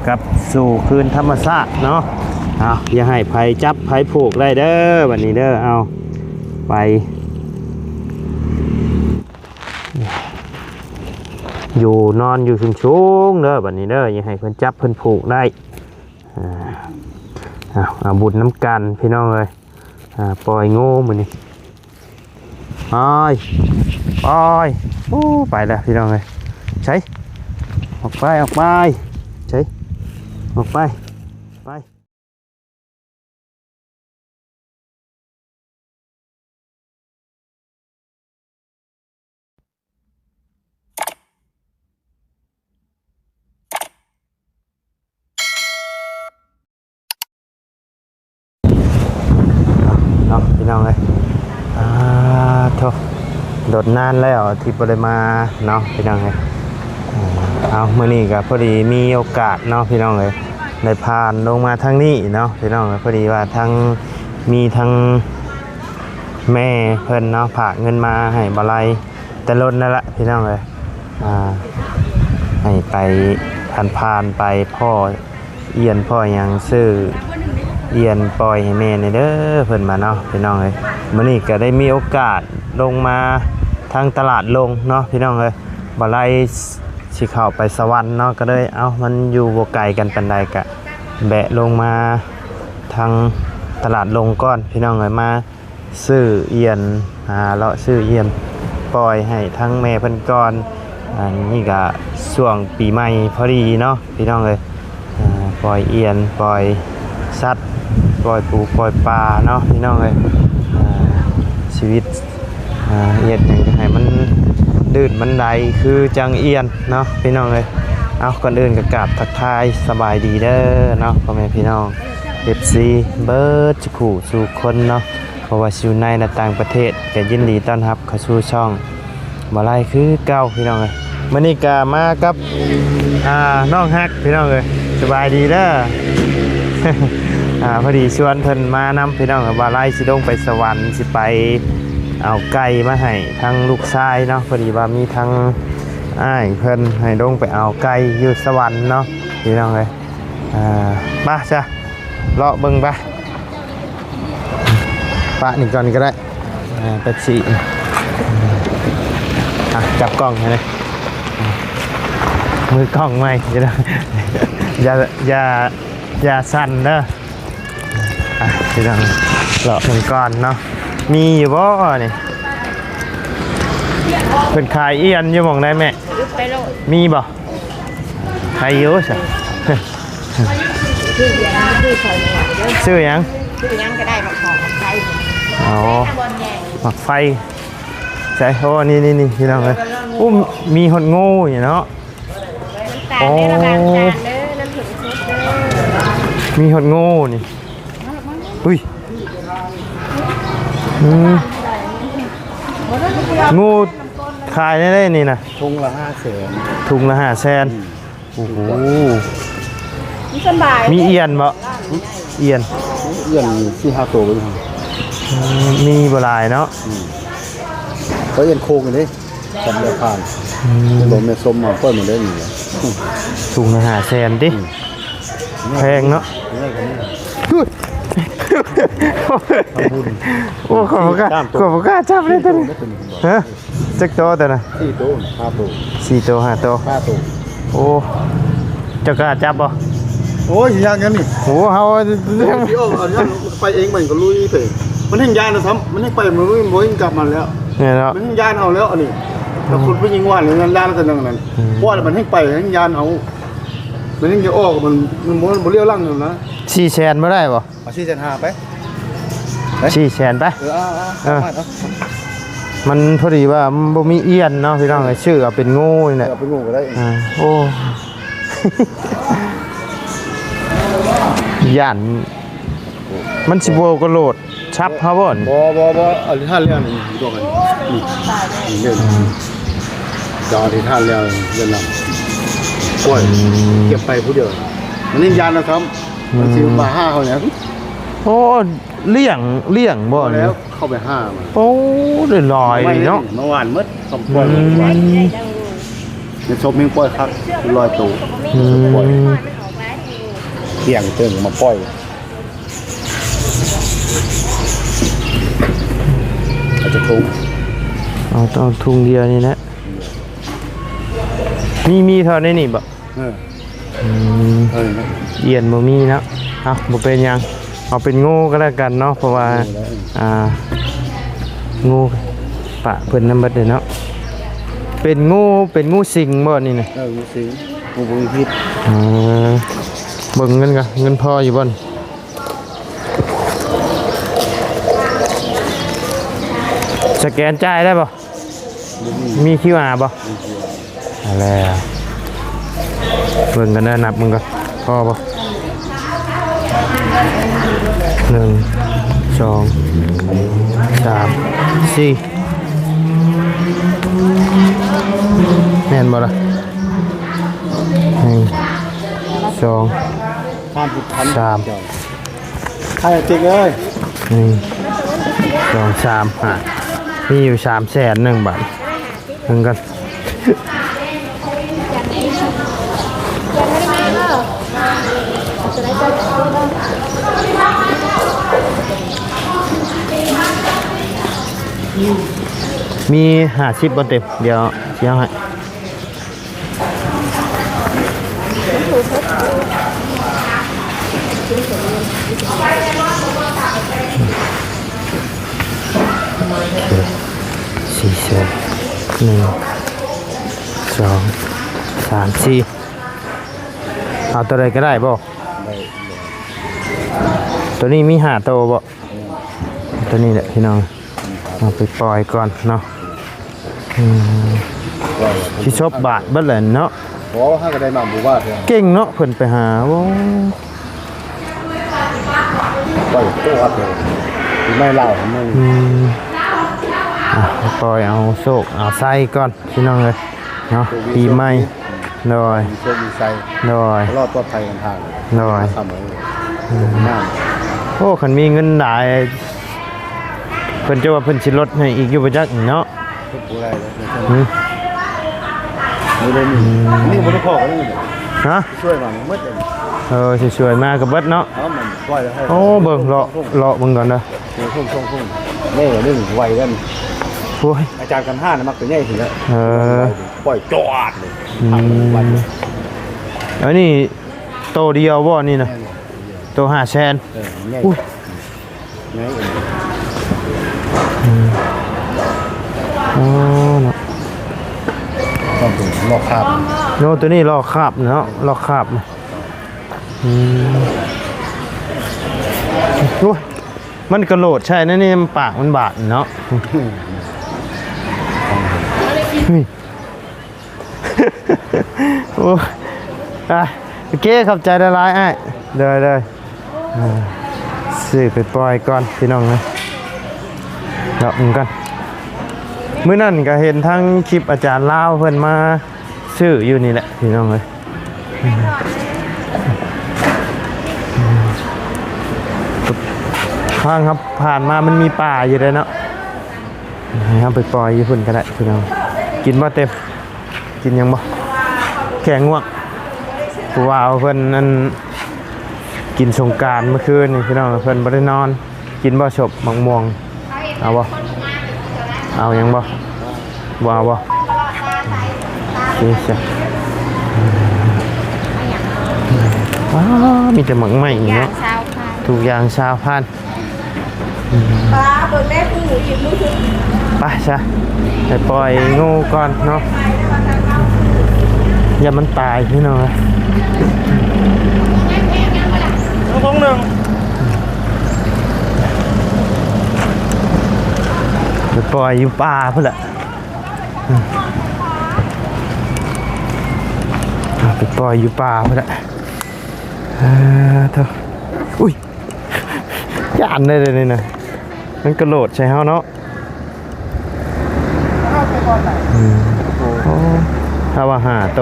ກັບສູ່ຄືນທຳມະຊາດເນາະ. ເອົາ ຢ່າໃຫ້ໃຜຈັບໃຜຜູກໄດ້ເດີ ບັດນີ້ເດີ. ເອົາ ໄປ ຢູ່ນອນຢູ່ສູງໆເດີ ບັດນີ້ເດີ. ຢ່າໃຫ້ເພິ່ນຈັບເພິ່ນຜູກໄດ້. ເອົາ ເອົາບຸນນຳກັນພີ່ນ້ອງເອີຍ. ອ່າ ປ່ອຍງູມື້ນີ້. ໄປ ໄປ ໂອ້ ໄປແລ້ວພີ່ນ້ອງເອີຍ. ໃສ ອອກໄປ ອອກໄປ ໃສ ອອກໄປ ໄປ. ເນາະ ພີ່ນ້ອງເອີຍ. ອ່າ ໂທ້ ດົນນານແລ້ວທີ່ບໍ່ໄດ້ມາເນາະ ພີ່ນ້ອງເອີຍ. ເອົາ ມື້ນີ້ກໍພໍດີມີໂອກາດເນາະ ພີ່ນ້ອງເອີຍ ໄດ້ຜ່ານລົງມາທາງນີ້ເນາະ ພີ່ນ້ອງເອີຍ. ພໍດີວ່າທາງ ມີທາງແມ່ເພິ່ນເນາະ ຝາກເງິນມາໃຫ້ບ່າວໄລ ແຕ່ດົນນັ້ນລະ ພີ່ນ້ອງເອີຍ. ອ່າ ໃຫ້ໄປ ຜ່ານໆໄປພໍ້ອຽນພໍ້ຫຍັງ ຊື້ອຽນປ່ອຍໃຫ້ແມ່ແດ່ເດີ ເພິ່ນວ່າເນາະ ພີ່ນ້ອງເອີຍ. ມື້ນີ້ກໍໄດ້ມີໂອກາດລົງມາທາງຕະຫຼາດລົງເນາະ ພີ່ນ້ອງເອີຍ. ບ່າວໄລຊິເຂົ້າໄປສະຫວັນເນາະ ກໍເລີຍ ເອົ້າ ມັນຢູ່ບໍ່ໄກກັນປານໃດ ກະແບະລົງມາທາງຕະຫຼາດລົງກ່ອນ ພີ່ນ້ອງເອີຍ. ມາ ຊື້ອຽນ ຫາເລາະຊື້ອຽນປ່ອຍໃຫ້ທາງແມ່ເພິ່ນກ່ອນ. ອັນນີ້ກະຊ່ວງປີໃໝ່ພໍດີເນາະ ພີ່ນ້ອງເອີຍ. ອ່າ ປ່ອຍອຽນ ປ່ອຍສັດ ປ່ອຍປູປ່ອຍປາເນາະ ພີ່ນ້ອງເອີຍ. ອ່າ ຊີວິດ ອ່າ ເຮັດຫຍັງກໍໃຫ້ມັນລື່ນມັນໄຫຼຄືຈັ່ງອຽນເນາະ ພີ່ນ້ອງເອີຍ. ເອົາ ກ່ອນອື່ນກໍກາບທັກທາຍສະບາຍດີເດີເນາະ ພໍ່ແມ່ພີ່ນ້ອງ ເອັຟຊີ ເບິດສູ່ຜູ້ສູ່ຄົນເນາະ. ບໍ່ວ່າຊິຢູ່ໃນ ແລະ ຕ່າງປະເທດ ກໍຍິນດີຕ້ອນຮັບເຂົ້າສູ່ຊ່ອງບ່າວໄລຄືເກົ່າ ພີ່ນ້ອງເອີຍ. ມື້ນີ້ກໍມາກັບ ອ່າ ນ້ອງຮັກ ພີ່ນ້ອງເອີຍ. ສະບາຍດີເດີ. ອ່າ ພໍດີຊວນເພິ່ນມານຳ ພີ່ນ້ອງເອີຍ. ບ່າວໄລຊິລົງໄປສະຫວັນ ຊິໄປເອົາໄກ່ມາໃຫ້ທາງລູກຊາຍເນາະ. ພໍດີວ່າມີທາງອ້າຍເພິ່ນໃຫ້ລົງໄປເອົາໄກ່ຢູ່ສະຫວັນເນາະ ພີ່ນ້ອງເອີຍ. ອ່າ ໄປຊະ ເລາະເບິ່ງໄປ. ປະນີ້ກ່ອນກໍໄດ້ ເປັບຊີ ອ່ະ ຈັບກ້ອງໃຫ້ແດ່ ມືກ້ອງໃໝ່ ຢ່າ ຢ່າ ຢ່າສັ່ນເດີ. ອ່ະ ພີ່ນ້ອງ ເລາະເບິ່ງກ່ອນເນາະ ມີຢູ່ບໍ່ນີ້? ເພິ່ນຂາຍອຽນຢູ່ໝ່ອງໃດແມ່? ໄປໂລດ ມີບໍ່? ໃຜຢູ່ຊະ? ຊື້ຫຍັງ? ຊື້ຫຍັງກໍໄດ້ ໝາກຫອມ ໝາກໄຟ. ອໍ ໝາກໄຟ ໃສ່ ໂອ້ ນີ້ໆໆ ພີ່ນ້ອງເອີຍ. ໂອ້ ມີຮອດງູນີ້ເນາະ. ໂອ້ ມີຮອດງູນີ້. ອຸ້ຍ ອືມ ງູຂາຍແນວໃດນີ້ນະ? ຖົງລະຫ້າແສນ ຖົງລະຫ້າແສນ. ອືມ ໂອ້ໂຫ ມີສ່ວນຫຼາຍ ມີອຽນບໍ່? ອຽນ ອຽນສີ່ຫ້າໂຕເບິ່ງ. ອືມ ມີບໍ່ຫຼາຍເນາະ. ອືມ ເຂົາເອີ້ນໂຄງເດ້ ສຳເລັດຜ່ານ. ອືມ ບໍ່ແມ່ນສົ້ມມາ ຂ້ອຍມາໄດ້ນີ້. ຖົງລະຫ້າແສນຕິ? ອືມ ແພງເນາະ. ໂອ້ ຂ້ອຍບໍ່ກ້າ ຂ້ອຍບໍ່ກ້າຈັບເລີຍໂຕນີ້. ຮະ? ຈັກໂຕໂຕນະ? ສີ່ໂຕ ຫ້າໂຕ ສີ່ໂຕ ຫ້າໂຕ ຫ້າໂຕ. ໂອ້ ເຈົ້າກ້າຈັບບໍ່? ໂອ້ຍ ຊິຍາກຫຍັງນີ້. ໂອ້ ເຮົາຊິອອກ ເອົາຫຍັງໄປເອງ ມັນກໍລຸຍໄປ. ມັນແຮ່ງຢ້ານນະຊ້ຳ ມັນແຮ່ງໄປ ມັນບໍ່ເຫັນກັບມາແລ້ວ. ແມ່ນເນາະ ມັນແຮ່ງຢ້ານເຮົາແລ້ວອັນນີ້. ແລ້ວຄົນຜູ້ຍິງວ່ານີ້ຢ້ານຂະໜາດນັ້ນ. ອືມ ວ່າແລ້ວມັນແຮ່ງໄປ ແຮ່ງຢ້ານເຮົາ. ມັນແຮ່ງຈະອອກ ມັນ ມັນບໍ່ ມັນບໍ່ລ້ຽວຫຼັງນຳນະ. ສີ່ແສນບໍ່ໄດ້ບໍ່? ເອົາສີ່ແສນຫ້າໄປ ໄປ ສີ່ແສນໄປ. ເອີ ເອົາ ເອົາ ເອົາ ມັນພໍດີວ່າມັນບໍ່ມີອຽນເນາະ ພີ່ນ້ອງເອີຍ. ຊື້ເອົາເປັນງູນີ້ແຫຼະ ເອົາເປັນງູກໍໄດ້. ອ່າ ໂອ້ ຢ້ານມັນຊິບໍ່ກະໂລດຊັບເຮົາບໍ່ນີ້? ບໍ່ ບໍ່ ບໍ່ ອະທິຖານແລ້ວນີ້ ຢູ່ຕົງນັ້ນນີ້ ນີ້ເດີ. ອືມ ເຈົ້າອະທິຖານແລ້ວ ເລື່ອນນຳ ໂອ້ຍ ອືມ ເກັບໄປຜູ້ດຽວ ມັນຍັງຢ້ານນະຊ້ຳ. ອືມ ມັນຊິມາຫາເຮົາຫຍັງ? ໂອ້ ລ້ຽງ ລ້ຽງບໍ່ນີ້? ແລ້ວເຂົ້າໄປຫາມັນ. ໂອ້ ໄດ້ຫຼາຍເນາະ ມາຫວ່ານໝົດ ສອງປ່ອຍ. ອືມ ໃນສົບຍັງປ່ອຍຄັກ ຮ້ອຍໂຕ. ອືມ ປ່ອຍ. ປ່ຽງເຕີງມາປ່ອຍ ເອົາຈັກຖົງ ເອົາ ເອົາຖົງດຽວນີ້ແຫຼະ. ມີ ມີເທົ່າໃນນີ້ບໍ່? ເອີ ອືມ ເອີ ອຽນບໍ່ມີເນາະ. ເອົາ ບໍ່ເປັນຫຍັງ ເອົາເປັນງູກໍແລ້ວກັນເນາະ ເພາະວ່າ ງູແລ້ວ ອ່າ ງູປະເພິ່ນນຳເບິດເລີຍເນາະ. ເປັນງູ ເປັນງູສິງບໍ່ນີ້ນະ? ເອີ ງູສິງ ງູບໍ່ມີພິດ. ເອີ ເບິ່ງເງິນກ່ອນ ເງິນພໍຢູ່ບໍ່? ສະແກນຈ່າຍໄດ້ບໍ່? ບໍ່ມີ ມີຄິວອາບໍ່? ມີຄິວອາ ເອົາແລ້ວ ເບິ່ງກັນເດີ ນັບເບິ່ງກ່ອນ ພໍບໍ່? ໜຶ່ງ ສອງ ສາມ ສີ່ ແມ່ນບໍ່ລະ? ໜຶ່ງ ສອງ ສາມ ໃຫ້ຕິກເອີຍ ໜຶ່ງ ສອງ ສາມ ຫ້າ ມີຢູ່ສາມແສນໜຶ່ງບາດ ເບິ່ງກັນ ມີຫ້າສິບບໍ່ເຕັມ ດຽວຊິເອົາໃຫ້. ສີ່ແສນ ໜຶ່ງ ສອງ ສາມ ສີ່ ເອົາໂຕໃດກໍໄດ້ບໍ່? ໄດ້ ໂຕນີ້ມີຫ້າໂຕບໍ່? ໂຕນີ້ແຫຼະພີ່ນ້ອງ ເອົາໄປປ່ອຍກ່ອນເນາະ. ອືມ ຊິສົບບາດເບິດແຫຼະເນາະ. ບໍ່ ເຮົາກໍໄດ້ມາບໍ່ບາດເດ້ ເກັ່ງເນາະ ເພິ່ນໄປຫາ ໂອ້ ໄປໂຕອັດເລີຍ ປີໃໝ່ລາວ ອືມ ອ່ະ ປ່ອຍເອົາໂຊກເອົາໄຊກ່ອນ ພີ່ນ້ອງເອີຍເນາະ ປີໃໝ່ ໂດຍ ມີໂຊກມີໄຊ ໂດຍ ລອດປອດໄພກັນທາງ ໂດຍ ອືມ ໂອ້ ຄັນມີເງິນຫຼາຍ ເພິ່ນຈະວ່າເພິ່ນຊິລົດໃຫ້ອີກຢູ່ບໍ່ຈັກນີ້ເນາະ. ບໍ່ໄດ້ແລ້ວ ຫືມ ບໍ່ໄດ້ມີ ອືມ ນີ້ບໍ່ໄດ້ພໍກັນນີ້ ຮະ ຊ່ວຍມາໝົດເລີຍ ເອີ ຊ່ວຍມາກໍເບິດເນາະ. ເອົາມັນປ່ອຍແລ້ວໃຫ້ ໂອ້ ເບິ່ງ ເລາະ ເລາະເບິ່ງກ່ອນເດີ ເອີ ທົ່ງໆໆ ນີ້ໜຶ່ງໄວກັນ ໂອ້ຍ ອາຈານກັນຫ້ານະມັກຕົວໃຫຍ່ຊິແລ້ວ ເອີ ປ່ອຍຈອດເລີຍ ອືມ ອັນນີ້ໂຕດຽວບໍ່ນີ້ນະ? ແມ່ນ ໂຕຫ້າແສນ ເອີ ໃຫຍ່ ອຸ້ຍ ໃຫຍ່ ອືມ ອໍ ເນາະ ຕ້ອງເປັນລອກຄາບ ໂນ ໂຕນີ້ລອກຄາບເນາະ ລອກຄາບ ອືມ ໂອ້ຍ ມັນກະໂຫຼດໃສ່ນັ້ນນີ້ ປາກມັນບາດເນາະ ເຮີ້ຍ. ໂອ້ ອ່ະ ໂອເຄ ຂອບໃຈຫຼາຍໆ ອ້າຍ ໂດຍໆ ອ່າ ຊື້ໄປປ່ອຍກ່ອນ ພີ່ນ້ອງເອີຍ ເນາະ ເບິ່ງກັນ ມື້ນັ້ນກໍເຫັນທາງຄລິບອາຈານລາວເພິ່ນມາຊື້ຢູ່ນີ້ແຫຼະ ພີ່ນ້ອງເອີຍ ທາງເຮົາຜ່ານມາມັນມີປ່າຢູ່ເດ້ເນາະ. ໃຫ້ເຮົາໄປປ່ອຍຢູ່ພຸ້ນກໍໄດ້ພີ່ນ້ອງ ກິນບໍ່ເຕັມ ກິນຫຍັງບໍ່ ແກງງວກ ຜູ້ວ່າເພິ່ນນັ້ນ ກິນສົງການມື້ຄືນນີ້ພີ່ນ້ອງ ເພິ່ນບໍ່ໄດ້ນອນ ກິນບໍ່ສົບໝາກມ່ວງ ເອົາບໍ່ ເອົາຫຍັງບໍ່ ບໍ່ເອົາບໍ່ ນີ້ຊະ ວ້າ ມີແຕ່ໝາກໄມ້ເນາະ ທຸກຢ່າງຊາວພັນ ອືມ ປາເບິ່ງແດ່ຜູ້ອີກມື້ຄືນ ໄປຊະ ໄປປ່ອຍງູກ່ອນເນາະ ຢ່າມັນຕາຍພີ່ນ້ອງເອີຍ ທງໜຶ່ງ ໄປປ່ອຍຢູ່ປ່າພຸ້ນແຫຼະ ອືມ ໄປປ່ອຍຢູ່ປ່າພຸ້ນແຫຼະ ເອີ ໂທ້ ອຸ້ຍ ຢ້ານເດ້ນີ້ນະ ມັນກະໂຫຼດໃສ່ເຮົາເນາະ ອືມ ໂອ້ ເຮົາວ່າຫ້າໂຕ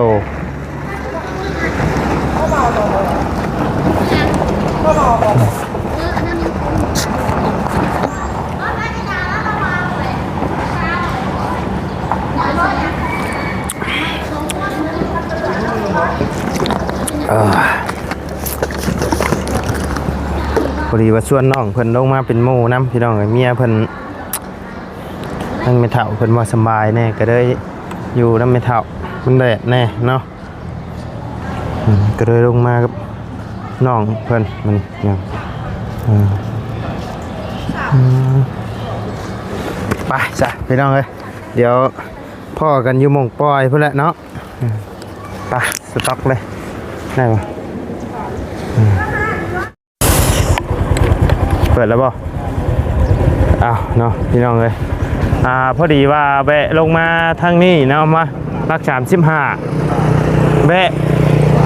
ເອີ. ພໍດີວ່າຊວນນ້ອງເພິ່ນລົງມາເປັນໝູ່ນຳ ພີ່ນ້ອງເອີຍ. ເມຍເພິ່ນ ທາງແມ່ເຖົ້າເພິ່ນບໍ່ສະບາຍແດ່ ກໍເລີຍຢູ່ນຳແມ່ເຖົ້າ ມັນແດດແດ່ເນາະ. ອືມ ກໍເລີຍລົງມາກັບນ້ອງເພິ່ນມື້ນີ້ເນາະ. ອືມ ອືມ ໄປຊະ ພີ່ນ້ອງເອີຍ ດຽວພໍ້ກັນຢູ່ໝ່ອງປ່ອຍພຸ້ນແຫຼະເນາະ. ອືມ ໄປ ສະຕັອກເລີຍ ໄດ້ບໍ່? ອືມ ເປີດແລ້ວບໍ່? ອ້າວເນາະ ພີ່ນ້ອງເອີຍ. ອ່າ ພໍດີວ່າແວະລົງມາທາງນີ້ເນາະ ມາຫຼັກສາມສິບຫ້າ ແວະ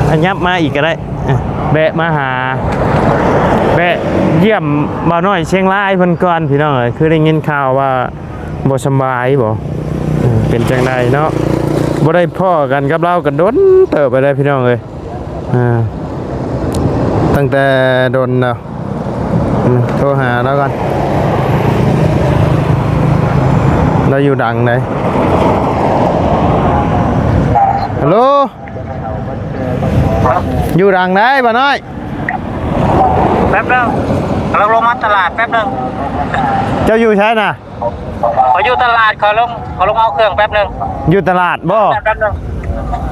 ຂະຫຍັບມາອີກກໍໄດ້ ເອີ ແວະມາຫາ ແວະຢ້ຽມບ່າວນ້ອຍຊຽງລາຍເພິ່ນກ່ອນ ພີ່ນ້ອງເອີຍ. ຄືໄດ້ຍິນຂ່າວວ່າ ບໍ່ສະບາຍບໍ່? ເອີ ເປັນຈັ່ງໃດເນາະ? ບໍ່ໄດ້ພໍ້ກັນກັບລາວກໍດົນເຕີບໄປແລ້ວ ພີ່ນ້ອງເອີຍ. ອ່າ ຕັ້ງແຕ່ດົນແລ້ວ. ອືມ ໂທຫາລາວກ່ອນ ລາວຢູ່ດັງໃດ໋. ຮັລໂຫຼ ຢູ່ດັງໃດ໋ ບ່າວນ້ອຍ? ແປັບໜຶ່ງ ກຳລັງລົງມາຕະຫຼາດ ແປັບໜຶ່ງ. ເຈົ້າຢູ່ໃສນະ? ຂ້ອຍຢູ່ຕະຫຼາດ ຂ້ອຍລົງ ຂ້ອຍລົງເອົາເຄື່ອງແປັບໜຶ່ງ. ຢູ່ຕະຫຼາດບໍ່? ແປັບໜຶ່ງ.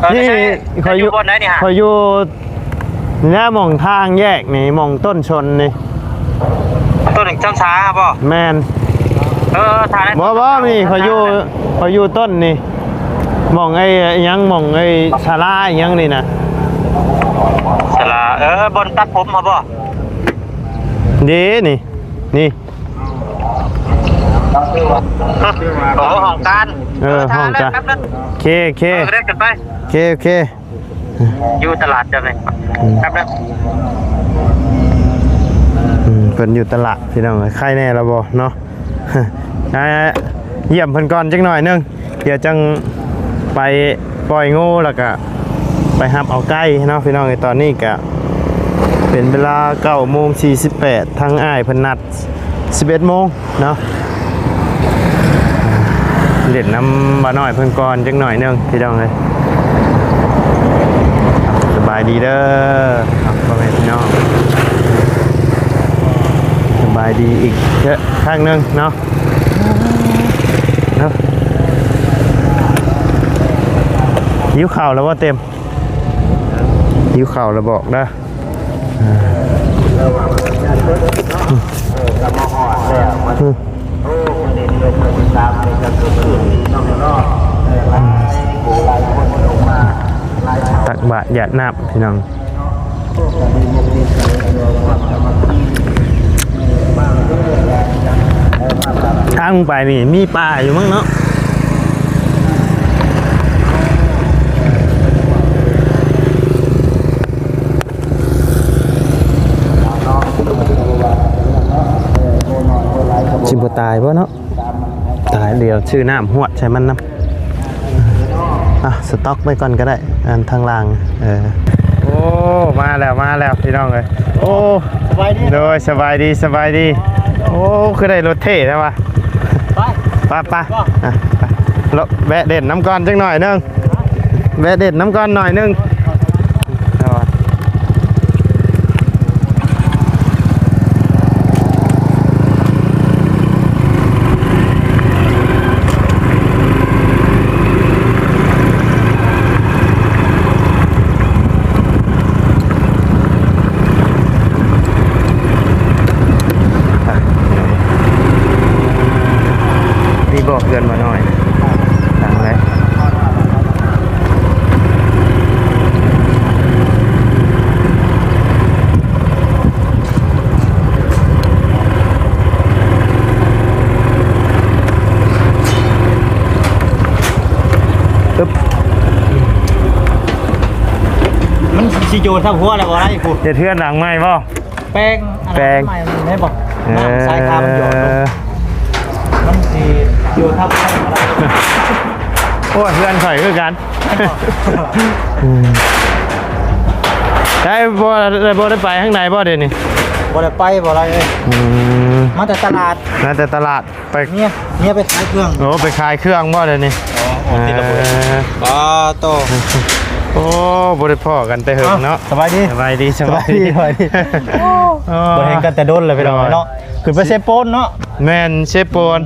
ເອີ ນີ້ ນີ້ ຂ້ອຍຢູ່ ເຈົ້າຢູ່ບ່ອນໃດນີ້ຫາ? ຂ້ອຍຢູ່ແນວໝ່ອງທາງແຍກນີ້ ໝ່ອງຕົ້ນຊົນນີ້ ຕົ້ນຈັນສາບໍ່? ແມ່ນ. ເອີ ຖ້າໄດ້ ບໍ່ ບໍ່ ນີ້ ຂ້ອຍຢູ່ ຂ້ອຍຢູ່ຕົ້ນນີ້ ໝ່ອງໄອ້ຫຍັງ ໝ່ອງໄອ້ສາລາຫຍັງນີ້ນະ ສາລາ ເອີ ບ່ອນຕັດຜົມຫັ້ນບໍ່? ເດ້ ນີ້ ນີ້ ໂອ້ ຫ້ອງການ. ເອີ ເອີ ຫ້ອງການ ຖ້າແປັບໜຶ່ງ. ໂອເຄ ໂອເຄ ເອີ ເດີນຂຶ້ນໄປ. ໂອເຄ ໂອເຄ ຢູ່ຕະຫຼາດເຈົ້ານີ້ ອືມ ແປັບໜຶ່ງ. ອືມ ເພິ່ນຢູ່ຕະຫຼາດ ພີ່ນ້ອງເອີຍ. ໄຄແດ່ແລ້ວບໍ່ເນາະ? ອ່າ ຢ້ຽມເພິ່ນກ່ອນຈັກໜ້ອຍໜຶ່ງ ດຽວຈັ່ງໄປປ່ອຍງູ ແລ້ວກະໄປຮັບເອົາໄກ່ເນາະ ພີ່ນ້ອງເອີຍ. ຕອນນີ້ກະເປັນເວລາເກົ້າໂມງສີ່ສິບແປດ ທາງອ້າຍເພິ່ນນັດສິບເອັດໂມງເນາະ. ຫຼິ້ນນຳບ່າວນ້ອຍເພິ່ນກ່ອນຈັກໜ້ອຍໜຶ່ງ ພີ່ນ້ອງເອີຍ. ສະບາຍດີເດີ ພໍ່ແມ່ພີ່ນ້ອງ ສະບາຍດີອີກເທື່ອຄັ້ງໜຶ່ງເນາະ. ເນາະ ຫິວເຂົ້າແລ້ວບໍ່ເຕັມ? ຫິວເຂົ້າແລ້ວບອກເດີ. ຕັກບາດຢາດນ້ຳ ພີ່ນ້ອງ. ທາງໄປນີ້ມີປ່າຢູ່ມັ້ງເນາະ. ຊິບໍ່ຕາຍບໍ່ເນາະ? ຕາຍ ດຽວຊື້ນ້ຳຫວດໃສ່ມັນນຳ. ອ່ະ ສະຕັອກໄວ້ກ່ອນກໍໄດ້ ອັນທາງລ່າງ. ເອີ ໂອ້ ມາແລ້ວ ມາແລ້ວ ພີ່ນ້ອງເອີຍ. ໂອ້ ສະບາຍດີ. ໂດຍ ສະບາຍດີ ສະບາຍດີ. ໂອ້ ຄືໄດ້ລົດເທ່ແທ້ວະ. ໄປ ໄປ ໄປ ອ່ະ ໄປ ເລາະແວະເດັ່ນນຳກ່ອນຈັກໜ້ອຍໜຶ່ງ ແວະເດັ່ນນຳກ່ອນໜ້ອຍໜຶ່ງ. ນີ້ບໍ່ ເຮືອນບໍ່ນ້ອຍ ຫຼັງໃດ? ອຶບ ມັນຊິໂຍນທັບຫົວແລ້ວບໍ່ໄດ້ພຸ້ນ. ເຮັດເຮືອນຫຼັງໃໝ່ບໍ່? ແປງ ແປງ ອັນນັ້ນໃໝ່ແມ່ນບໍ່? ເອີ ນ້ຳສາຍຄາມັນໂຍນລົງ ມັນຊິໂຍນທັບຫົວແລ້ວບໍ່ໄດ້. ໂອ້ຍ ເຮືອນຂ້ອຍຄືກັນ. ອືມ ໄດ້ບໍ່ ໄດ້ບໍ່ ໄດ້ໄປທາງໃດບໍ່ດຽວນີ້? ບໍ່ໄດ້ໄປ ບໍ່ໄດ້ເອີຍ. ອືມ ມາແຕ່ຕະຫຼາດ ມາແຕ່ຕະຫຼາດ. ໄປ ເມຍ ເມຍໄປຂາຍເຄື່ອງ. ໂອ້ ໄປຂາຍເຄື່ອງບໍ່ດຽວນີ້? ອໍ ອອກຕິດລະເບີດ. ເອີ ປາໂຕ ໂອ້ ບໍ່ໄດ້ພໍ້ກັນແຕ່ເຫິງເນາະ. ສະບາຍດີ ສະບາຍດີ ສະບາຍດີ ສະບາຍດີ. ໂອ້ ບໍ່ເຫັນກັນແຕ່ດົນແລ້ວພີ່ນ້ອງເນາະ. ຂຶ້ນໄປເຊໂປນເນາະ. ແມ່ນ ເຊໂປນ.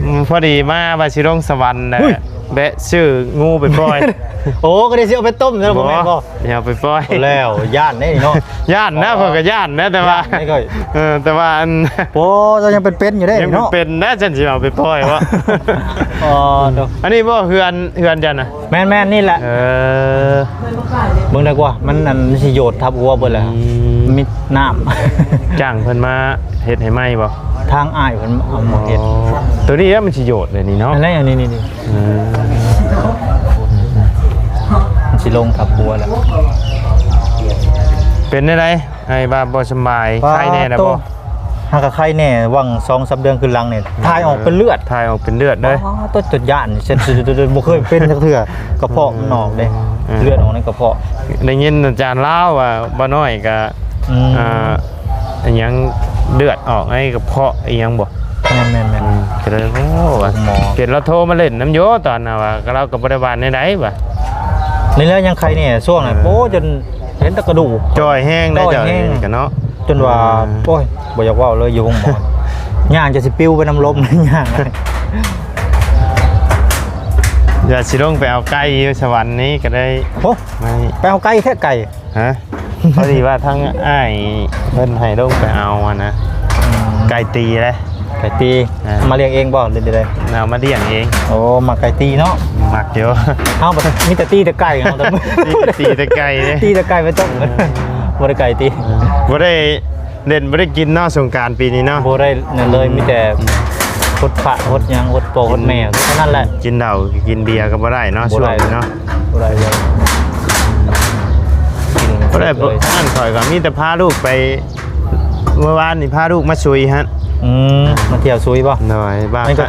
ອືມ ພໍດີມາວ່າຊິລົງສະຫວັນແຫຼະ ແວະຊື້ງູໄປປ່ອຍ. ໂອ້ ກໍໄດ້ຊິເອົາໄປຕົ້ມແລ້ວບໍ່ແມ່ນບໍ່? ດຽວໄປປ່ອຍ ແລ້ວຢ້ານເດ້ເນາະ. ຢ້ານນະ ຂ້ອຍກໍຢ້ານນະ ແຕ່ວ່າ ເອີ ແຕ່ວ່າອັນ ໂອ້ ເຈົ້າຍັງເປັນໆຢູ່ເດ້ເນາະ. ເປັນນະ ຈັ່ງຊິເອົາໄປປ່ອຍວະ. ອໍ ອັນນີ້ບໍ່ເຮືອນ ເຮືອນເຈົ້ານະ? ແມ່ນໆ ນີ້ແຫຼະ. ເອີ ເບິ່ງໄດ້ກວ່າ ມັນອັນຊິໂຍດທັບຫົວເບິດແລ້ວ. ອືມ ມີນ້ຳ. ຈ້າງເພິ່ນມາເຮັດໃຫ້ໃໝ່ບໍ່? ທາງອ້າຍເພິ່ນເອົາມາເຮັດ. ອໍ ໂຕນີ້ມັນຊິໂຍດເດນີ້ເນາະ. ອັນນີ້ ອັນນີ້ ນີ້ ນີ້. ອືມ ມັນຊິລົງທັບຫົວແລ້ວ. ເປັນແນວໃດ? ອ້າຍວ່າບໍ່ສະບາຍ ໄຄແດ່ແລ້ວບໍ່? ຫາກະໄຄແດ່ ຫວ່າງສອງສາມເດືອນຄືນຫຼັງນີ້ ຖ່າຍອອກເປັນເລືອດ. ເອີ ຖ່າຍອອກເປັນເລືອດເດ້. ອໍ ຕົວຈົນຢ້ານ ບໍ່ເຄີຍເປັນຈັກເທື່ອ ກະເພາະມັນອອກເດ້. ເອີ ເລືອດອອກໃນກະເພາະ. ໄດ້ຍິນອາຈານລາວວ່າ ບໍ່ນ້ອຍກະ ອືມ ອ່າ ອີຫຍັງ ເລືອດອອກໃນກະເພາະອີຫຍັງບໍ່? ແມ່ນໆໆ ອືມ ກໍເລີຍ ໂອ້ ວ່າ ເຫັນລາວໂທມາຫຼິ້ນນຳຢູ່ຕອນນັ້ນວ່າ ລາວກໍບໍ່ໄດ້ວ່າແນວໃດວ່າ. ນີ້ແຫຼະຍັງໄຄແດ່ຊ່ວງນັ້ນ. ເອີ ໂອ້ ຈົນ ເຫັນແຕ່ກະດູກ ຈ່ອຍແຮງໄດ໋ ຈ່ອຍແຮງ ເຈົ້ານີ້ກະເນາະ. ຈົນວ່າ ອືມ ໂອ້ຍ ບໍ່ຢາກເວົ້າເລີຍ ຢູ່ໂຮງໝໍ ຍ່າງຈະຊິປິວໄປນຳລົມ ຍ່າງ. ຢ່າຊິລົງໄປເອົາໄກ່ຢູ່ສະຫວັນນີ້ກໍໄດ້. ໂອ້ ໄປເອົາໄກ່ແທ້ ໄກ່ ຮະ? ພໍດີວ່າທາງອ້າຍເພິ່ນໃຫ້ລົງໄປເອົາຫັ້ນນະ. ອືມ ໄກ່ຕີເດ້. ໄກ່ຕີ ອ່າ ມາລ້ຽງເອງບໍ່ ຫຼືໃດ? ເອົາມາລ້ຽງເອງ. ໂອ້ ມັກໄກ່ຕີເນາະ. ມັກຢູ່. ເຮົາບໍ່ ມີແຕ່ຕີແຕ່ໄກ່ ເຮົາແຕ່ ຕີແຕ່ໄກ່ເດ້ ຕີແຕ່ໄກ່ໄປຕົ້ມ. ເອີ ບໍ່ໄດ້ໄກ່ຕີ. ເອີ ບໍ່ໄດ້ເລ່ນ ບໍ່ໄດ້ກິນເນາະ ສົງການປີນີ້ເນາະ. ບໍ່ໄດ້ນັ້ນເລີຍ. ອືມ ມີແຕ່ຫົດພະຫົດຫຍັງ ຫົດພໍ່ຫົດແມ່ເທົ່ານັ້ນແຫຼະ. ກິນເຫຼົ້າກິນເບຍກໍບໍ່ໄດ້ເນາະ ບໍ່ໄດ້ ຊ່ວງນີ້ເນາະ. ບໍ່ໄດ້ເລີຍ. ບໍ່ໄດ້ ນັ້ນຂ້ອຍກໍມີແຕ່ພາລູກໄປ ເມື່ອວານນີ້ພາລູກມາຊຸຍຫັ້ນ. ອືມ ມາທ່ຽວຊຸຍບໍ່? ໂດຍ ວ່າ ມັນກໍ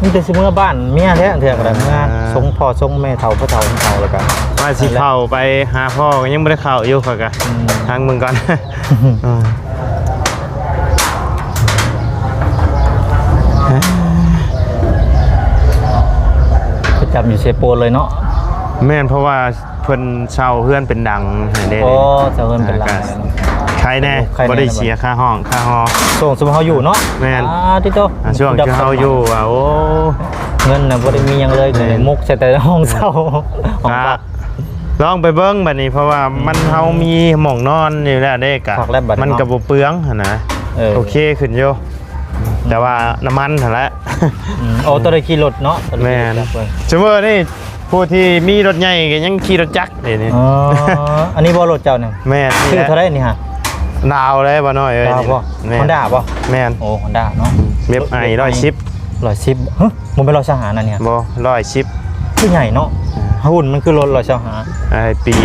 ມີແຕ່ຊິເມືອບ້ານເມຍແທ້ ເທື່ອກໍໄດ້ເມືອ ອ່າ ສົ່ງພໍ່ສົ່ງແມ່ເຖົ້າ ພໍ່ເຖົ້າເຖົ້າ ແລ້ວກໍວ່າຊິເຂົ້າໄປຫາພໍ່ ກໍຍັງບໍ່ໄດ້ເຂົ້າຢູ່ ຂ້ອຍກໍ ອືມ ທາງເບິ່ງກ່ອນ. ອືມ ປະຈຳຢູ່ເຊໂປນເລີຍເນາະ. ແມ່ນ ເພາະວ່າ ເພິ່ນເຊົ່າເຮືອນເປັນຫຼັງໃຫ້ເດ້. ອໍ ເຊົ່າເຮືອນເປັນຫຼັງ. ອ່າ ກໍໄຄແດ່ ໄຄແດ່ ບໍ່ໄດ້ເສຍຄ່າຫ້ອງຄ່າຫໍ. ຊ່ວງຊຸມເຮົາຢູ່ເນາະ. ແມ່ນ. ອ່າ ຕິໂຕ ອ່າ ຊ່ວງທີ່ເຮົາຢູ່ວ່າ ໂອ້ ເງິນນະບໍ່ໄດ້ມີຫຍັງເລີຍ. ແມ່ນ. ໝົກໃສ່ແຕ່ຫ້ອງເຊົ່າ ຫ້ອງພັກ. ລອງໄປເບິ່ງບັດນີ້ ເພາະວ່າມັນ ອືມ ເຮົາມີໝ່ອງນອນຢູ່ແລ້ວເດ້ ກະ ມັນກໍບໍ່ເປືອງຫັ້ນນະ. ເອີ ໂອເຄຂຶ້ນຢູ່ ແຕ່ວ່ານ້ຳມັນຫັ້ນແຫຼະ. ອືມ ໂອ້ ຕ້ອງໄດ້ຂີ່ລົດເນາະ. ແມ່ນ. ຊຸມມື້ນີ້ ຜູ້ທີ່ມີລົດໃຫຍ່ກໍຍັງຂີ່ລົດຈັກເດນີ້. ອໍ ອັນນີ້ບໍ່ລົດເຈົ້ານີ້? ແມ່ນ. ຊື່ເທົ່າໃດນີ້ຫະ? ລາວເດ້ ບໍ່ນ້ອຍເອີຍ. ລາວບໍ່? ແມ່ນ. ຮອນດ້າບໍ່? ແມ່ນ. ໂອ້ ຮອນດ້າເນາະ. ເວັບໄອ ຮ້ອຍສິບ. ຮ້ອຍສິບ. ຮະ ບໍ່ແມ່ນຮ້ອຍຊາວຫ້ານັ້ນນີ້ຫະ? ບໍ່ ຮ້ອຍສິບ. ຄືໃຫຍ່ເນາະ. ອືມ ຫຸ່ນມັນຄືລົດຮ້ອຍຊາວຫ້າ. ໄອ ປີ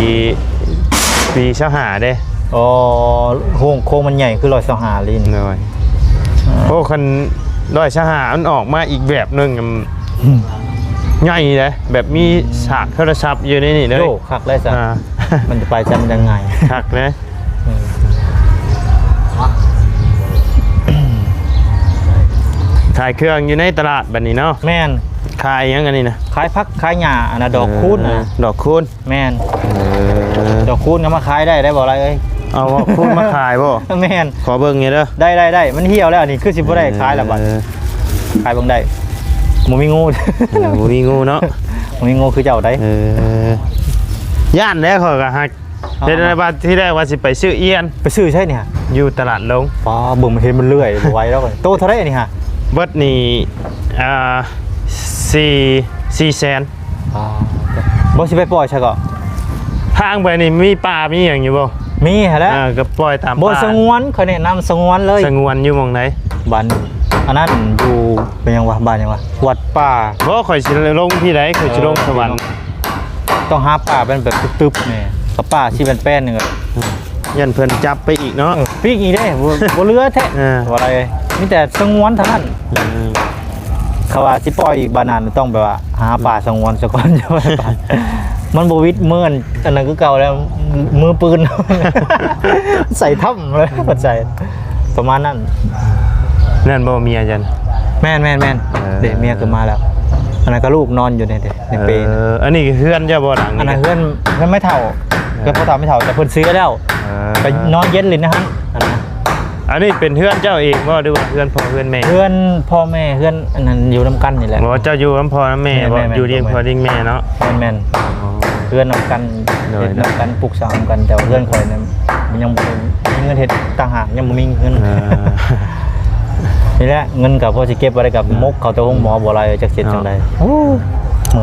ປີຊາວຫ້າເດ້. ອໍ ໂຮງໂຄງມັນໃຫຍ່ຄືຮ້ອຍຊາວຫ້າລີ້ນີ້. ໂດຍ. ອ່າ ໂອ້ ຄັນຮ້ອຍຊາວຫ້າມັນອອກມາອີກແບບໜຶ່ງ ອືມ ໃຫຍ່ເດ້ ແບບມີ ອືມ ສາກໂທລະສັບຢູ່ໃນນີ້ເດ້. ໂອ້ ຄັກເລີຍຊະ. ອ່າ ມັນຈະໄປຊະ ມັນຈະງ່າຍ ຄັກເດ້. ອືມ ຂາຍເຄື່ອງຢູ່ໃນຕະຫຼາດບັດນີ້ເນາະ. ແມ່ນ. ຂາຍຫຍັງອັນນີ້ນະ? ຂາຍຜັກຂາຍຫຍ້າ ອັນນະ ດອກຄູນນະ. ເອີ ດອກຄູນ. ແມ່ນ. ເອີ ດອກຄູນກໍມາຂາຍໄດ້ ໄດ້ບໍ່ລະເອີຍ? ເອົາດອກຄູນມາຂາຍບໍ່? ແມ່ນ. ຂໍເບິ່ງແດ່ເດີ. ໄດ້ໆໆ ມັນຫ່ຽວແລ້ວ ອັນນີ້ຄືຊິບໍ່ໄດ້ຂາຍລະບັດ. ເອີ ຂາຍເບິ່ງໄດ້. ບໍ່ມີງູ. ເອີ ບໍ່ມີງູເນາະ. ບໍ່ມີງູຄືເຈົ້າໃດ. ເອີ ຢ້ານແດ່ ຂ້ອຍກໍຫາ ເຮັດໃດວ່າ ທີແລກວ່າຊິໄປຊື້ອຽນ. ໄປຊື້ໃສນີ້ຫະ? ຢູ່ຕະຫຼາດລົງ. ປ້າ ເບິ່ງມັນເຫັນມັນເລື່ອຍ ບໍ່ໄຫວແລ້ວ. ໂຕເທົ່າໃດນີ້ຫະ? ເບິດນີ້ ອ່າ ສີ່ ສີ່ແສນ. ອໍ ບໍ່ ຊິໄປປ່ອຍໃສກໍ? ທາງໄປນີ້ມີປ່າມີຫຍັງຢູ່ບໍ່? ມີຫັ້ນແຫຼະ. ເອີ ກໍປ່ອຍຕາມປ່າ. ບໍ່ສະຫງວນ ຂ້ອຍແນະນຳສະຫງວນເລີຍ. ສະຫງວນຢູ່ໝ່ອງໃດ? ບ້ານ ອັນນັ້ນຢູ່ ເປັນຫຍັງວະ ບ້ານຫຍັງວະ ວັດປ່າ. ບໍ່ ຂ້ອຍຊິລົງທີ່ໃດ? ຂ້ອຍຊິລົງ ເອີ ສະຫວັນ. ຕ້ອງຫາປ່າແບບຕຶບໆ ນີ້ ກັບປ່າທີ່ແປ້ນໆ ນີ້ກໍ ຢ້ານເພິ່ນຈັບໄປອີກເນາະ. ເອີ ປີກອີກເດ້ ບໍ່ ບໍ່ເຫຼືອແທ້. ເອີ ບໍ່ໄດ້ ມີແຕ່ສະຫງວນເທົ່ານັ້ນ. ເອີ ເຂົາວ່າຊິປ່ອຍອີກບາດນັ້ນ ຕ້ອງແບບວ່າຫາປ່າສະຫງວນສາກ່ອນ. ມັນບໍ່ວິດມື້ອັນ ອັນນັ້ນຄືເກົ່າແລ້ວ ມືປືນ ໃສ່ຖ້ຳເລີຍ ເພິ່ນໃສ່ ປະມານນັ້ນ. ແມ່ນບໍ່ເມຍເຈົ້າ? ແມ່ນໆໆ. ເອີ ເດ້ ເມຍຂຶ້ນມາແລ້ວ. ອັນນັ້ນກໍລູກນອນຢູ່ໃນ ໃນເປ. ເອີ ອັນນີ້ເຮືອນເຈົ້າບໍ່ຫຼັງນີ້? ອັນນັ້ນເຮືອນ ເຮືອນແມ່ເຖົ້າ ເອີ ເຮືອນພໍ່ເຖົ້າແມ່ເຖົ້າ ແຕ່ເພິ່ນເສຍແລ້ວ. ເອີ ກໍນອນເຢັນຫຼິ້ນໃນຫັ້ນ. ອັນນັ້ນ ອັນນີ້ເປັນເຮືອນເຈົ້າເອງບໍ່ ຫຼືວ່າເຮືອນພໍ່ເຮືອນແມ່? ເຮືອນພໍ່ແມ່ ເຮືອນອັນນັ້ນຢູ່ນຳກັນນີ້ແຫຼະ. ບໍ່ ເຈົ້າຢູ່ນຳພໍ່ນຳແມ່ບໍ່? ແມ່ນໆ ຢູ່ລ້ຽງພໍ່ລ້ຽງແມ່ເນາະ. ແມ່ນໆ ອໍ ເຮືອນນຳກັນ ໂດຍ ເຮັດນຳກັນ ປຸກສ້າງນຳກັນ ແຕ່ວ່າເຮືອນຂ້ອຍນັ້ນ ມັນຍັງບໍ່ໄດ້ມີເງິນເຮັດຕ່າງຫາກ ຍັງບໍ່ມີເງິນ. ເອີ ນີ້ແຫຼະ ເງິນກໍພໍຊິເກັບໄວ້ໄດ້ ກໍ ອ່າ ໝົກເຂົ້າແຕ່ໂຮງໝໍບໍ່ຫຼາຍ ຈັກເຮັດຈັ່ງໃດ. ໂອ້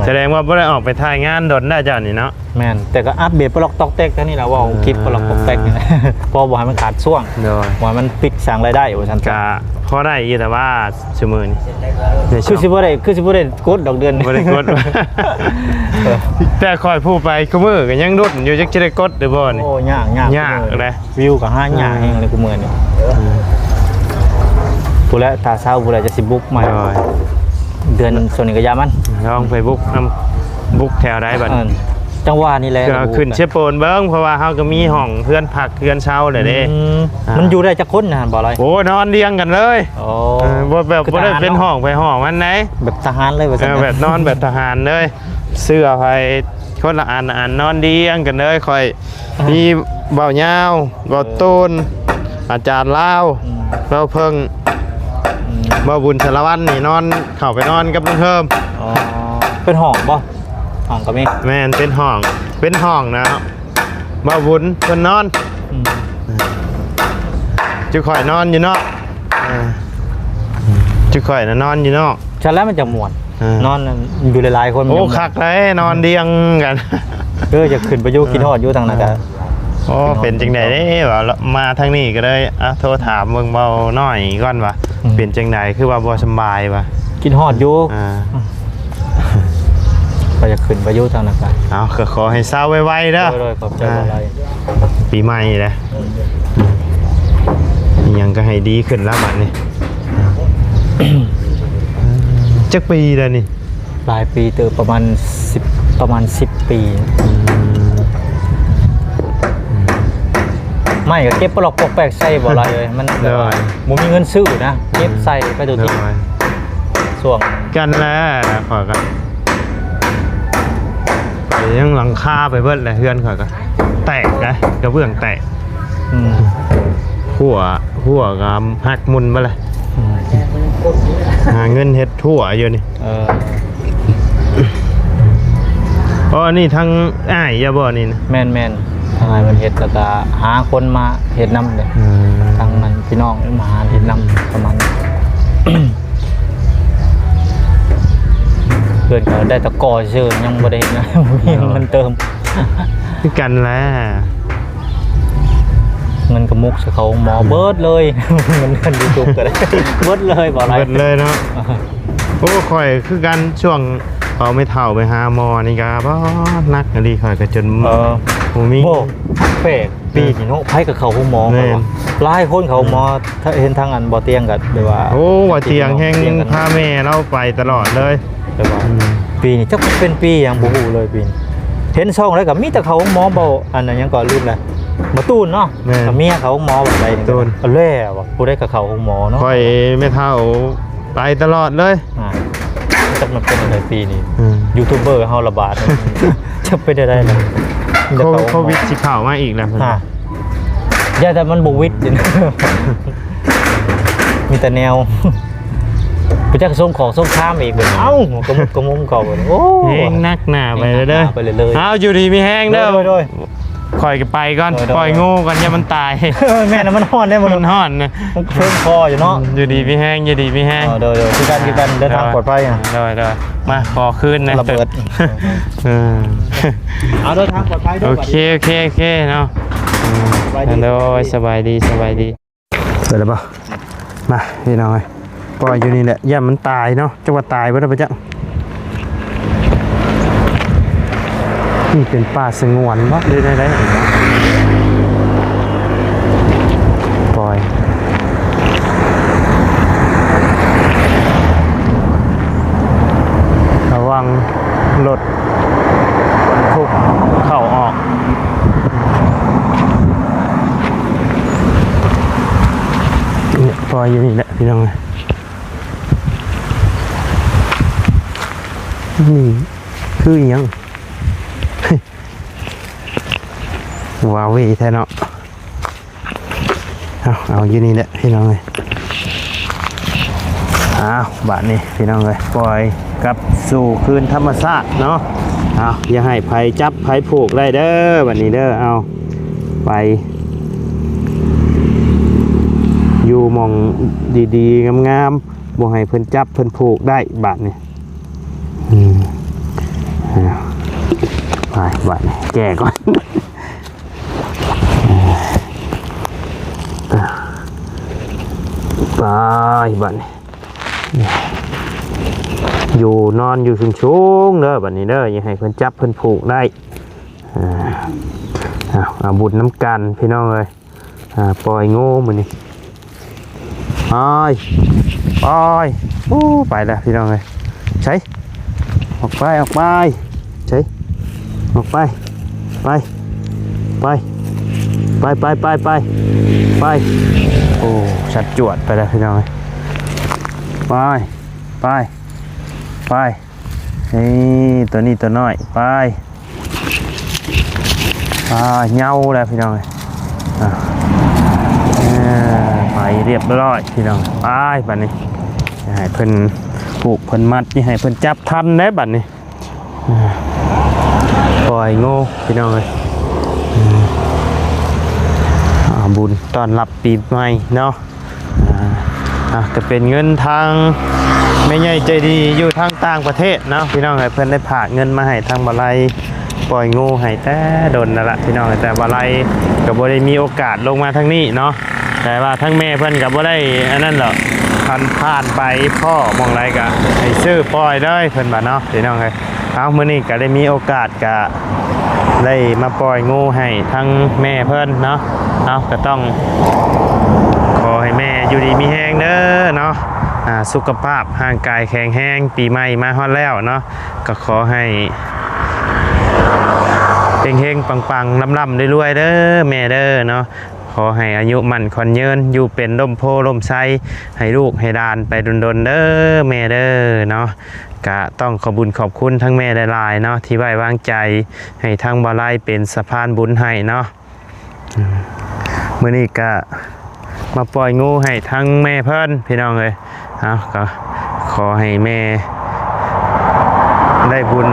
ສະແດງວ່າບໍ່ໄດ້ອອກໄປຖ່າຍງານດົນແລ້ວເຈົ້ານີ້ເນາະ. ແມ່ນ ແຕ່ກໍອັບເດດປະລັອກຕອກແຕກເທົ່ານີ້ລະ ເວົ້າຄລິບປະລັອກຕອກແຕກນີ້ແຫຼະ ພໍບໍ່ໃຫ້ມັນຂາດຊ່ວງ ໂດຍ ວ່າມັນປິດສ້າງລາຍໄດ້ວ່າຊັ້ນ. ກະພໍໄດ້ຢູ່ ແຕ່ວ່າຊຸມື້ນີ້ ຄືຊິບໍ່ໄດ້ ຄືຊິບໍ່ໄດ້ກົດດອກເດືອນ ບໍ່ໄດ້ກົດ. ແຕ່ຂ້ອຍຜູ້ໄປຄູ່ມື້ກໍຍັງລຸ້ນຢູ່ ຈັກຊິໄດ້ກົດຫຼືບໍ່ນີ້. ໂອ້ ຍາກ ຍາກ ຍາກເດ້. ວິວກໍຫາຍາກແຮງເລີຍ ອືມ ຄູ່ມື້ນີ້. ອືມ ພຸ້ນແຫຼະ ຖ້າເຊົາພຸ້ນແຫຼະ ຈະຊິບຸກໃໝ່. ໂດຍ ເດືອນ ຊ່ວງນີ້ກໍຢ່າມັນ ລອງໄປບຸກນຳ ບຸກແຖວໃດບັດນີ້? ເອີ ຈັ່ງຫວະນີ້ແຫຼະ ກໍຂຶ້ນເຊໂປນເບິ່ງ ເພາະວ່າເຮົາກໍມີຫ້ອງເຮືອນພັກເຮືອນເຊົາແຫຼະເດ້. ອືມ ອ່າ ມັນຢູ່ໄດ້ຈັກຄົນຫັ້ນບໍ່ລອຍ? ໂອ້ ນອນລຽງກັນເລີຍ. ໂອ້ ເອີ ບໍ່ແບບ ຄື ບໍ່ໄດ້ເປັນຫ້ອງໃຜຫ້ອງມັນໃດ ແບບທະຫານເລີຍວ່າຊັ້ນ. ເອີ ແບບນອນແບບທະຫານເລີຍ ເສື້ອໃຜຄົນລະອັນ ອັນ ນອນລຽງກັນເລີຍ. ຂ້ອຍ ອ່າ ມີບ່າວຍາວ ບ່າວໂຕນ ອາຈານລາວ ອືມ ບ່າວເພິ່ງ ອືມ ບ່າວບຸນສາລະວັນນີ້ນອນ ເຂົ້າໄປນອນກັບລຸງເຮີມ. ອໍ ເປັນຫ້ອງບໍ່? ຫ້ອງກໍມີ. ແມ່ນ ເປັນຫ້ອງ ເປັນຫ້ອງນະ ບ່າວບຸນເພິ່ນນອນ. ອືມ ຈຸຂ້ອຍນອນຢູ່ນອກ ເອີ ຈຸຂ້ອຍນະນອນຢູ່ນອກ. ຊັ້ນແລ້ວມັນຈະມ່ວນ ເອີ ນອນຢູ່ຫຼາຍໆຄົນ. ໂອ້ ມັນຈະມ່ວນ ຄັກເລີຍ ນອນລຽງກັນ. ເອີ ຢາກຂຶ້ນໄປຢູ່ ເອີ ຄິດຮອດຢູ່ທາງນັ້ນກະ. ໂອ້ ເປັນຈັ່ງໃດເດ້ ວ່າມາທາງນີ້ກໍເລີຍ ອ່ະ ໂທຖາມເບິ່ງເບົານ້ອຍກ່ອນວ່າ ອືມ ເປັນຈັ່ງໃດ ຄືວ່າບໍ່ສຳບາຍວ່າ? ຄິດຮອດຢູ່ ອ່າ ກໍຢາກຂຶ້ນໄປຢູ່ທາງນັ້ນກະ. ເອົາ ກໍຂໍໃຫ້ເຊົາໄວໆເດີ. ໂດຍໆ ຂອບໃຈຫຼາຍໆ. ປີໃໝ່ແຫຼະ ອີ່ຫຍັງກໍໃຫ້ດີຂຶ້ນແລ້ວບັດນີ້. ຈັກປີແລ້ວນີ້? ຫຼາຍປີເຕີບ ປະມານສິບ ປະມານສິບປີ. ອືມ ໄມ້ກໍເກັບປະລັອກປອກແປກໃສ່ບໍ່ຫຼາຍເລີຍ ມັນແບບວ່າ ໂດຍ ບໍ່ມີເງິນຊື້ນະ ເກັບໃສ່ໄປທຸກທີ. ໂດຍ ຊ່ວງກັນແຫຼະ ຂ້ອຍກໍ ຍັງຫຼັງຄາໄປເບິດແຫຼະ ເຮືອນຂ້ອຍກໍແຕກນະ ກະເບື້ອງແຕກ. ອືມ ຫົວ ຫົວກໍຫັກໝຸ່ນເບິດແຫຼະ. ອືມ ຫາເງິນເຮັດຫົວຢູ່ນີ້. ເອີ ອໍ ອັນນີ້ທາງອ້າຍເຈົ້າບໍ່ນີ້ນະ? ແມ່ນໆ ທາງອ້າຍເພິ່ນເຮັດ ແລ້ວກໍຫາຄົນມາເຮັດນຳເດ້. ອືມ ທາງນັ້ນພີ່ນ້ອງມາເຮັດນຳປະມານ ເພິ່ນກໍໄດ້ແຕ່ກໍ່ຊື່ ຍັງບໍ່ໄດ້ເຮັດນະ ບໍ່ມີເງິນເຕີມ. ຄືກັນແຫຼະ ເງິນກະໝົກໃສ່ເຂົ້າໂຮງໝໍເບິດເລີຍ ເງິນເດືອນຢູທູບກໍໄດ້ເບິດເລີຍ ບໍ່ຫຼາຍ ເບິດເລີຍເນາະ. ໂອ້ ຂ້ອຍຄືກັນ ຊ່ວງເອົາແມ່ເຖົ້າໄປຫາໝໍນີ້ກໍ ບາດ ໜັກອີ່ຫຼີ ຂ້ອຍກໍຈົນ ເອີ ບໍ່ມີ. ໂອ້ ແປກ ປີນີ້ເນາະ ໃຜກໍເຂົ້າໂຮງໝໍ. ແມ່ນ ຫຼາຍຄົນເຂົ້າໂຮງໝໍ. ອືມ ເຫັນທາງອັນບໍ່ຕຽງກໍແບບວ່າ ໂອ້ ບໍ່ຕຽງແຮງ ພາແມ່ລາວໄປຕະຫຼອດເລີຍ. ແຕ່ວ່າ ອືມ ປີນີ້ຈັກເປັນປີຫຍັງບໍ່ຮູ້ເລີຍປີນີ້ ເຫັນຊ່ອງໃດກໍມີແຕ່ເຂົ້າໂຮງໝໍ. ບໍ່ ອັນນັ້ນຫຍັງກໍລືມແລ້ວ ບໍ່ຕູນເນາະ. ແມ່ນ ກໍເມຍເຂົ້າໂຮງໝໍວ່າໄດ ຕູນ ແລ້ວວ່າຜູ້ໃດກໍເຂົ້າໂຮງໝໍເນາະ. ຂ້ອຍແມ່ເຖົ້າໄປຕະຫຼອດເລີຍ. ອ່າ ຈັກມັນເປັນຈັ່ງໃດປີນີ້. ອືມ ຢູທູບເບີເຮົາລະບາດ ຈັກເປັນຈັ່ງໃດລະ. ໂຄ ໂຄວິດຊິເຂົ້າມາອີກແລ້ວ. ອ່າ ຢ່າແຕ່ມັນບໍ່ວິດ ມີແຕ່ແນວ ໄປຈັກສົງຂອງສົງຄາມອີກ. ເອົ້າ ກະມຸກກະມຸມເຂົ້າ. ໂອ້ ແຮງໜັກໜາໄປເລີຍເດີ. ໜັກໜາໄປເລີຍ. ເອົາ ຢູ່ດີມີແຮງເດີ. ໂດຍໆ ຂ້ອຍກໍໄປກ່ອນ ໂດຍໆ ປ່ອຍໂງ່ກ່ອນ ຢ່າມັນຕາຍ. ເອີ ແມ່ນ ມັນຮ້ອນເດ້ ມັນຮ້ອນນະ ມັນເພິ່ງຄໍຢູ່ເນາະ. ຢູ່ດີມີແຮງ ຢູ່ດີມີແຮງ. ເອີ ໂດຍໆ ຄືກັນ ຄືກັນ ເດີນທາງປອດໄພ. ໂດຍໆ ມາ ຂໍຄືນນະ ລະເບີດ. ເອີ ເອົາ ເດີນທາງປອດໄພເດີ. ໂອເຄ ໂອເຄ ໂອເຄເນາະ. ອືມ ສະບາຍດີ ໂດຍ ສະບາຍດີ ສະບາຍດີ. ເປີດແລ້ວບໍ່? ມາ ພີ່ນ້ອງເອີຍ ປ່ອຍຢູ່ນີ້ແຫຼະ ຢ້ານມັນຕາຍເນາະ ຈັກວ່າຕາຍເບິດແລ້ວປະຈັກ. ນີ້ເປັນປ່າສະຫງວນບໍ່ ຫຼືແນວໃດ? ປ່ອຍ ລະວັງລົດ ບັນທຸກເຂົ້າອອກ. ນີ້ ປ່ອຍຢູ່ນີ້ແຫຼະ ພີ່ນ້ອງເອີຍ. ນີ້ຄືອີ່ຫຍັງ? ວ້າເວແທ້ເນາະ. ເອົາ ເອົາຢູ່ນີ້ແຫຼະພີ່ນ້ອງເອີຍ. ອ້າວ ບາດນີ້ພີ່ນ້ອງເອີຍ ປ່ອຍກັບສູ່ຄືນທຳມະຊາດເນາະ. ເອົາ ຢ່າໃຫ້ໃຜຈັບໃຜຜູກໄດ້ເດີ ບາດນີ້ເດີ. ເອົາ ໄປຢູ່ໝ່ອງດີໆ ງາມໆ ບໍ່ໃຫ້ເພິ່ນຈັບເພິ່ນຜູກໄດ້ບາດນີ້. ອືມ ອ່າ ໄປ ບາດນີ້ແກ້ກ່ອນ ໄປ ບາດນີ້ ຢູ່ນອນຢູ່ສູງໆ ເດີ ບາດນີ້ເດີ ຢ່າໃຫ້ເພິ່ນຈັບເພິ່ນຜູກໄດ້. ອ່າ ເອົາ ເອົາບຸນນຳກັນພີ່ນ້ອງເອີຍ. ອ່າ ປ່ອຍງູມື້ນີ້ ໄປ ໄປ ໂອ້ ໄປແລ້ວພີ່ນ້ອງເອີຍ. ໃສ ອອກໄປ ອອກໄປ ໃສ ອອກໄປ ໄປ ໄປ ໄປ ໄປ ໄປ ໄປ ໂອ້ ສັດຈວດໄປແລ້ວພີ່ນ້ອງເອີຍ. ໄປ ໄປ ໄປ ນີ້ ຕົວນີ້ຕົວນ້ອຍ ໄປ ອ່າ ເຍົາແລ້ວພີ່ນ້ອງເອີຍ. ອ່າ ເອີ ໄປຮຽບຮ້ອຍພີ່ນ້ອງ. ໄປ ບາດນີ້ ຢ່າໃຫ້ເພິ່ນຜູກເພິ່ນມັດ ຢ່າໃຫ້ເພິ່ນຈັບທັນເດ້ ບາດນີ້. ອ່າ ປ່ອຍງູພີ່ນ້ອງເອີຍ. ອ່າ ເອົາບຸນຕ້ອນຮັບປີໃໝ່ເນາະ. ອ່າ ອ່າ ກໍເປັນເງິນທາງແມ່ໃຫຍ່ໃຈດີຢູ່ທາງຕ່າງປະເທດເນາະພີ່ນ້ອງເອີຍ. ເພິ່ນໄດ້ຝາກເງິນມາໃຫ້ທາງບ່າວໄລປ່ອຍງູໃຫ້ແຕ່ດົນແລ້ວລະພີ່ນ້ອງເອີຍ, ແຕ່ບ່າວໄລກໍບໍ່ໄດ້ມີໂອກາດລົງມາທາງນີ້ເນາະ. ແຕ່ວ່າທາງແມ່ເພິ່ນກໍບໍ່ໄດ້ອັນນັ້ນດອກ, ຄັນຜ່ານໄປພໍ້ໝ່ອງໃດກໍໃຫ້ຊື້ປ່ອຍເລີຍເພິ່ນວ່າເນາະພີ່ນ້ອງເອີຍ. ເອົາ ມື້ນີ້ກໍໄດ້ມີໂອກາດ ກະໄດ້ມາປ່ອຍງູໃຫ້ທັງແມ່ເພິ່ນເນາະ. ເອົາ ກະຕ້ອງຂໍໃຫ້ແມ່ຢູ່ດີມີແຮງເດີເນາະ, ອ່າ ສຸຂະພາບຮ່າງກາຍແຂງແຮງ, ປີໃໝ່ມາຮອດແລ້ວເນາະ ກະຂໍໃຫ້ເຮັງໆ ປັງໆ ລ່ຳໆ ລວຍໆ ເດີແມ່ເດີເນາະ. ຂໍໃຫ້ອາຍຸໝັ້ນຂວັນຍືນ, ຢູ່ເປັນຮົ່ມໂພຮົ່ມໄຊໃຫ້ລູກໃຫ້ຫຼານໄປດົນໆ ເດີແມ່ເດີເນາະ. ກະຕ້ອງຂອບບຸນຂອບຄຸນທັງແມ່ຫຼາຍໆ ເນາະ ທີ່ໄວ້ວາງໃຈໃຫ້ທາງບ່າວໄລເປັນສະພານບຸນໃຫ້ເນາະ. ອືມ ມື້ນີ້ກະມາປ່ອຍງູໃຫ້ທັງແມ່ເພິ່ນ ພີ່ນ້ອງເອີຍ. ເອົາ ກໍຂໍໃຫ້ແມ່ໄດ້ບຸນ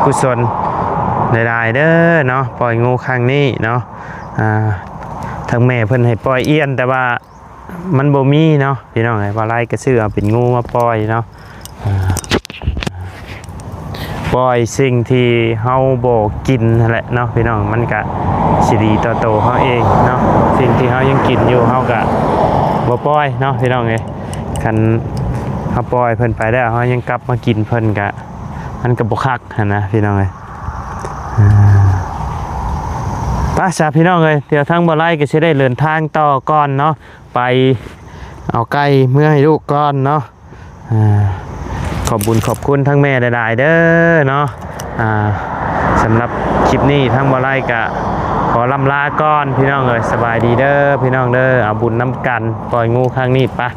ກຸສົນຫຼາຍໆ ເດີເນາະ, ປ່ອຍງູຄັ້ງນີ້ເນາະ. ອ່າ ທາງແມ່ເພິ່ນໃຫ້ປ່ອຍອ່ຽນ ແຕ່ວ່າ ມັນບໍ່ມີເນາະ ພີ່ນ້ອງເອີຍ. ບ່າວໄລກໍຊື້ເອົາເປັນງູມາປ່ອຍເນາະ, ອ່າ ປ່ອຍສິ່ງທີ່ເຮົາບໍ່ກິນຫັ້ນແຫຼະເນາະ ພີ່ນ້ອງ, ມັນກະຊິດີຕໍ່ໂຕເຮົາເອງເນາະ. ສິ່ງທີ່ເຮົາຍັງກິນຢູ່ ເຮົາກະບໍ່ປ່ອຍເນາະ ພີ່ນ້ອງເອີຍ. ຄັນເຮົາປ່ອຍເພິ່ນໄປແລ້ວ ເຮົາຍັງກັບມາກິນເພິ່ນກະ ມັນກະບໍ່ຄັກຫັ້ນນະ ພີ່ນ້ອງເອີຍ. ອ່າ ໄປຊະ ພີ່ນ້ອງເອີຍ, ດຽວທາງບ່າວໄລກໍຊິໄດ້ເດີນທາງຕໍ່ກ່ອນເນາະ, ໄປເອົາໄກ່ເມືອໃຫ້ລູກກ່ອນເນາະ. ອ່າ ຂອບບຸນຂອບຄຸນທັງແມ່ຫຼາຍໆ ເດີເນາະ. ອ່າ ສຳລັບຄລິບນີ້ທາງບ່າວໄລກະຂໍລ່ຳລາກ່ອນ ພີ່ນ້ອງເອີຍ. ສະບາຍດີເດີ ພີ່ນ້ອງເດີ, ເອົາບຸນນຳກັນ, ປ່ອຍງູຄັ້ງນີ້ປະ.